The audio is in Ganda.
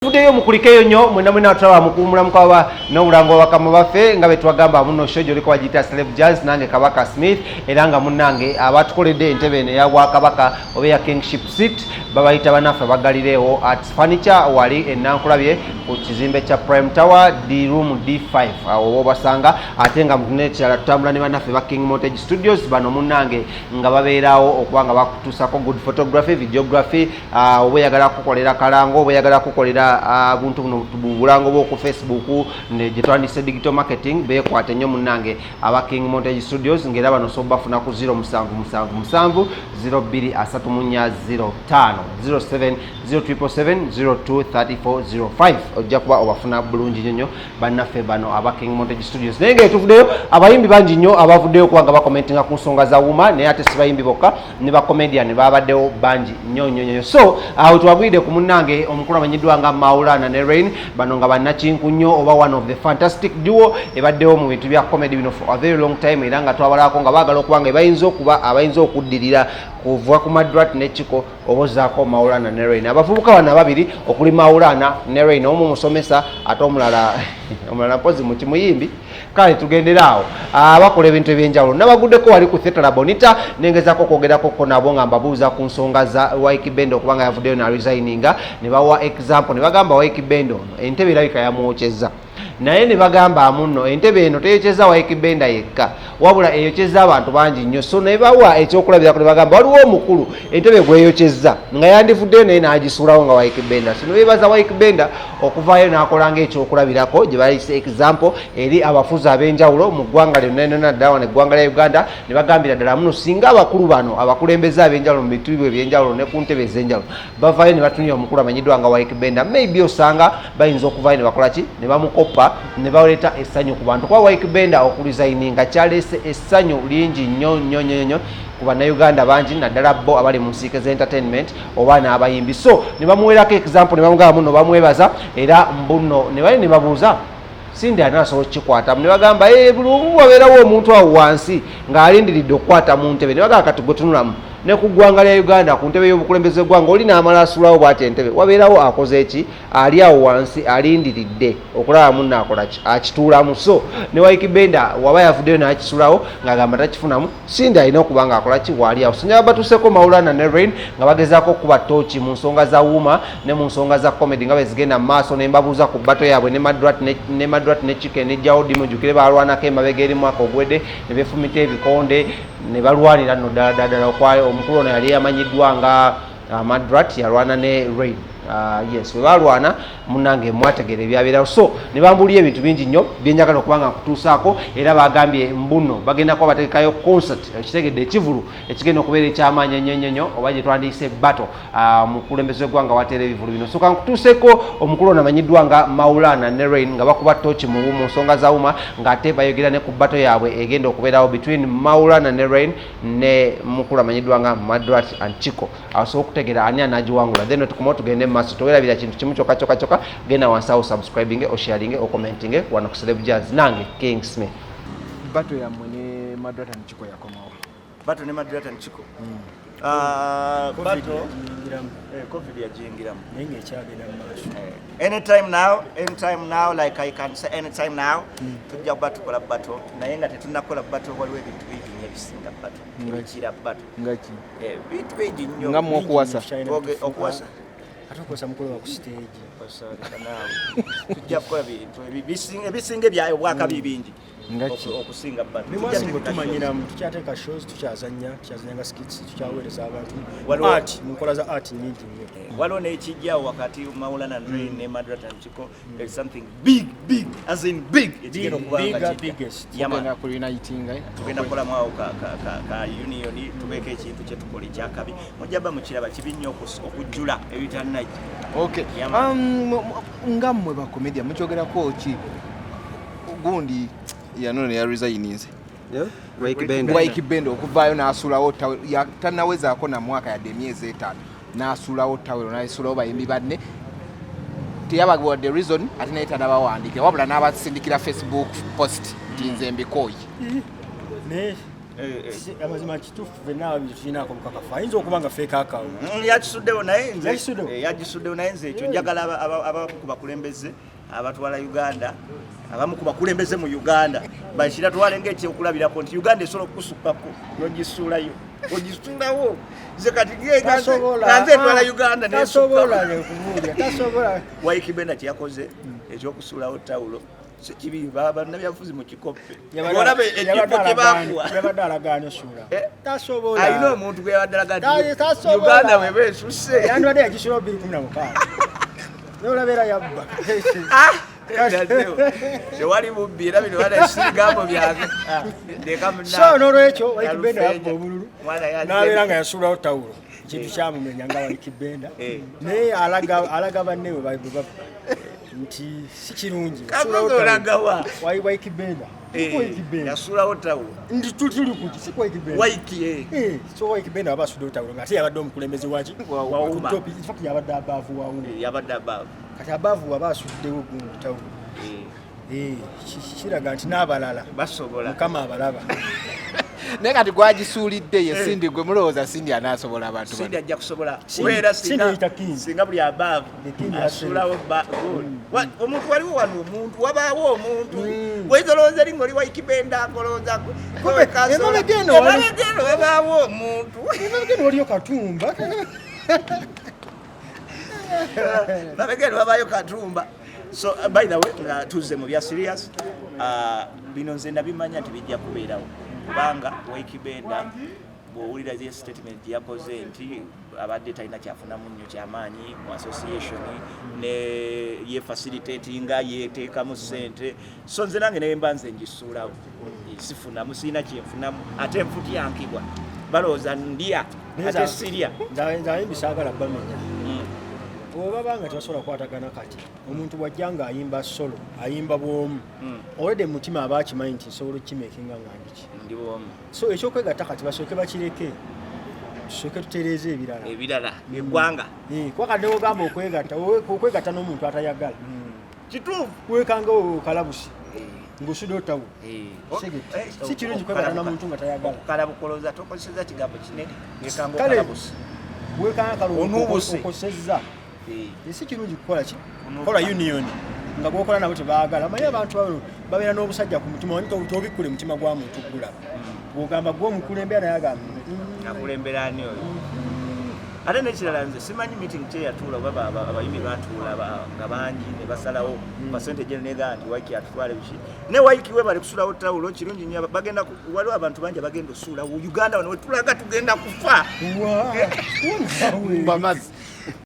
Tuvuddeyo mukulikeyo nnyo mwena mwena atulaba mukuwumula mukaba n'obulango bakama baffe nga betwagamba muno show gyoliko bagiyita Celeb Jazz, nange Kabaka Smith, era nga munnange abatukoledde entebe eno eya bwakabaka oba eya kingship seat babayita banaffe abagalireewo Arts Furniture wali enankulabye ku kizimbe kya Prime Tower D room D5 awo wobasanga. Ate nga nekirala tutambula ne bannaffe ba King Montage Studios, bano munnange nga babeerawo okuba nga bakutuusako good photography, videography, oba oyagala kukolera kalango oba oyagala kukolera buntu buno bulango bwoku Facebook gye twandise digital marketing, beekwate nnyo munnange aba King Montage Studios, ng'era bano so bafuna ku 0777 023405 07 0777 023405, ojja kuba obafuna bulungi nnyo nnyo bannaffe bano aba King Montage Studios. Naye nga etuvuddeyo, abayimbi bangi nnyo abavuddeyo okuba nga bakomentinga ku nsonga za Wuma, naye ate si bayimbi bokka, ne bacomedian babaddewo bangi nnyo nnyo nnyo. So awo twagwidde ku munnange omukulu amanyiddwa nga Maulana ne Rain, bano nga bannakinku nnyo oba one of the fantastic duo ebaddewo mu bintu bya comedy bino for a very long time, era nga twabalako nga baagala okuba nga bayinza okuba abayinza okuddirira kuva ku Madrat ne Chiko oba ozaako Maulana ne Rain. Abavubuka bano ababiri okuli Maulana ne Rain, omu musomesa ate omulala mpozi mukimuyimbi. Kale tugendere awo, bakola ebintu ebyenjawulo. Nabaguddeko wali ku Theatre La Bonita, nengezaako okwogerakoko nabo nga mbabuuza ku nsonga za Ykee Benda okuba nga yavuddeyo naresigninga, ne bawa example ne bagamba Ykee Benda ono entebe erabika yamwokyeza, naye ne bagamba muno entebe eno teyokyeza Ykee Benda yekka, wabula eyokyeza abantu bangi nnyo. So ne bawa ekyokulabirako ne bagamba waliwo omukulu entebe gweyokyeza nga yandivuddeyo naye n'agisuulawo nga Ykee Benda. So ne beebaza Ykee Benda okuvaayo n'akola ng'ekyokulabirako gye bayise example eri abafuzi ab'enjawulo mu ggwanga lyonna lyonna, ddala wano eggwanga lya Uganda, ne bagambira ddala muno singa abakulu bano abakulembeze ab'enjawulo mu bituibwa ebyenjawulo ne ku ntebe ez'enjawulo bavaayo ne batunira omukulu amanyiddwa nga Ykee Benda, maybe osanga bayinza okuvaayo ne bakola ki, ne bamukopa ne baleeta essanyu ku bantu, kuba Ykee Benda okuresigninga kyaleese essanyu lingi nnyo nnyo nnyo nnyo ku bannayuganda bangi, naddala bo abali mu nsiike z'entertainment oba n'abayimbi. So ne bamuweerako example ne bamugamba muno bamwebaza, era mbuno ne bali ne babuuza Cindy ani asobola okukikwatamu, ne bagamba, "Eh, buli omu wabeerawo omuntu awo wansi ng'alindiridde okukwata mu ntebe." Ne bagamba kati gwe tunulamu ne ku ggwanga lya Uganda ku ntebe y'obukulembeze bw'eggwanga, oli n'amala asuulawo bw'ati entebe, wabeerawo akoze eki, ali awo wansi alindiridde okulaba munno akola ki, akituulamu. So ne Ykee Benda waba yavuddeyo n'akisulawo ng'agamba takifunamu, Cindy alina okuba nga akola ki, waali awo. Sinjaba batuuseko Maulana ne Rain nga bagezaako okuba tooki mu nsonga za Wuma ne mu nsonga za comedy nga bezigenda mu maaso, ne mbabuuza ku battle yaabwe ne Madrat ne Chicken ne Jaudi. Mujjukire balwanako emabega eri mwaka ogwedde ne befumita ebikonde ne balwanira nno ddala ddala ddala. Omukulu ono yali amanyiddwa nga Madrat yalwana ne Rain. Yes, we balwana munange mwategeera ebyabeerawo. So ne bambuulira ebintu bingi nnyo byenjagala okuba nga nkutuusaako, era bagambye mbuno bagenda kuba bategekayo concert, ekitegedde ekivulu ekigenda okubeera ekyamaanyi ennyo ennyo nnyo oba gye twandiyise battle mukulembeze w'eggwanga wateera ebivulu bino. So kankutuuseeko omukulu ono amanyiddwa nga Maulana ne Rain nga bakuba toki mu nsonga za Wuma, ng'ate bayogera ne ku battle yaabwe egenda okubeerawo between Maulana ne Rain ne mukulu amanyiddwa nga Madrat and Chiko, asobola okutegeera ani anagiwangula. Then tukomawo tugende mu maaso. Towerabira kintu kimu kyokka kyokka kyokka, genda wansi awo subscribing, osharinge, ocommentinge wano ku Celeb Jazz, nange King Smith. Battle yammwe ne Madrat and Chiko yakomawo? Battle ne Madrat and Chiko. Ah, Covid battle yagiyingiramu. Eh, COVID yagiyingiramu. Naye ng'ekyagenda mu maaso. Eh, anytime now, anytime now, like I can say anytime now, tujja kuba tukola battle, naye nga tetunnakola battle, waliwo ebintu bingi nnyo ebisinga battle, ebikira battle. Ngaki? Eh, bintu bingi nnyo. Nga mmwe okuwasa? Tukyalina Okuwasa. Ate okuwasa mukulaba ku stage. Osaleka naawe. Tujja kukola bintu ebisinga ebyayo obwakabi bingi Ngaki? Okusinga battle. Bimwasinga otumanyiramu, tukyateeka shows, tukyazanya, tukyazanya nga skits, tukyaweereza abantu art mu nkola za art nyingi nnyo. Waliwo n'ekijjawo wakati Maulana and Rain ne Madrat and Chiko. There is something big, big, as in big, ekigenda okuba nga Bigger, kijja. biggest. Yeah, man. Tugenda ku reuniting, eh? Tugenda kukolamu awo ka union, tubeeko ekintu kyetukola ekyakabi, mujja ba mukiraba kibi nnyo okujjula ebitannajja. Okay. Yeah, man. Nga mmwe bakomedia mukyogerako ki gundi yanono ya resigninze? Ykee Benda. Ykee Benda okuvaayo n'asuulawo tannawezaako na mwaka yadde emyezi 5, n'asuulawo tawero, n'asuulawo bayimbi banne, teyabawadde reason, ate naye tanabawandiikira, wabula n'abasindikira Facebook post nti nze mbikooye. Naye Amazima kituufu fenna ababiri tulinaako bukakafu ayinza okuba nga fake account. Yakisuddewo naye nze Yakisuddewo? Yagisuddewo naye nze ekyo njagala abamu ku bakulembeze abatwala Uganda, abamu ku bakulembeze mu Uganda bakira twale ng'ekyokulabirako nti Uganda esobola okukusukkako n'ogisuulayo, ogisuulawo. Nze kati Tasobola. nze etwala Uganda Tasobola nesukkamu. Nekubuulya tasobola. Ykee Benda kyeyakoze ekyokusuulawo tawulo si kibi, bannabyabufuzi mu kikoppe olaba ekifo kye bakuwa. Yabadde alagaana osuula. Eh? Tasobola. Alina omuntu gwe yabadde alaga nti Tasobola. Uganda bweba esusse. Yandibadde yagisulawo 2016 nolaba era yabba. Ah! Tewali bubbi, era bino bana sibigambo byange. Ndeka munna. So n'olwekyo Ykee Benda yabba obululu Mwana yazze. n'abeera nga yasuulawo tawulo, ekintu kyamumenya nga Ykee Benda, naye alaga banne bwe babba nti si kirungi. Kakozi olagawa? Ykee Benda. Ykee Benda. Yasuulawo tawulo. Ndi tuli kuki si kwa Ykee Benda. Ykee. So Ykee Benda aba asuddewo tawulo ng'ate yabadde omukulembeze waki Wa UMA. Ku top, in fact yabadde above wa UMA. Yabadde above. Kati above waba asuddewo gundi tawulo. Kiraga nti n'abalala Basobola. Mukama abalaba. Naye kati gwagisuulidde ye Cindy, gwe mulowooza Cindy anaasobola abantu Cindy bano? ajja kusobola. Cindy Kubeera eyita King. singa buli above The King asuulawo good. Omuntu waliwo wano, omuntu wabaawo omuntu wayinza olowooza eri ng'oli Ykee Benda ng'olowooza Kumbe, emabega eno wali- emabega eno wabaawo omuntu. Emabega eno waliyo Katumba. Mabega eno wabaayo Katumba. So by the way, nga tuzze mu bya serious, bino nze nabimanya nti bijja kubeerawo kubanga Ykee Benda bw'owulira ye statement gye yakoze nti abadde talina kyafunamu nnyo kyamaanyi mu association ne ye facilitatinga yeteekamu ssente, so nze nange naye mba nze ngisuulawo, sifunamu, sirina kyenfunamu, ate nfutyankibwa balowooza ndya ate sirya. Nze abayimbi saagala bamenya. Oba banga tebasobola kukwatagana, kati omuntu bw'ajja nga ayimba solo, ayimba bw'omu, already mu mutima aba akimanyi nti nsobola okukimakinga nga ndiki. Ndi bwomu. So ekyokwegatta kati basooke bakireke, tusooke tutereeze ebirala. Ebirala eggwanga. Kuba kati newogamba okwegatta, okwegatta n'omuntu atayagala. Kituufu. Wekanga okalabusi ng'osudde otawo. Si kirungi kwegatta na muntu nga tayagala. Okukalabukoloza tokozeseza kigambo kinene, wekanga Kale, okalabusi. Wekanga kale Onuubuse. okosezza. Si kirungi kukola ki kola union nga gwokola nabo tebaagala. Manyi abantu bano babeera n'obusajja ku mutima, wani tobikkule mutima gwa muntu gulaba bw'ogamba gwe omukulembera naye agamba Akulembera ani oyo? Ate nekirala nze simanyi meeting kyeyatuula oba abayimbi batuula nga bangi ne basalawo percentage eno negaa nti Ykee atutwale biki ne Ykee we bali kusulawo tawulo kirungi nnyo. Bagenda waliwo abantu bangi abagenda osuulawo Uganda wano wetulaga tugenda kufa. Wa, Bamazi.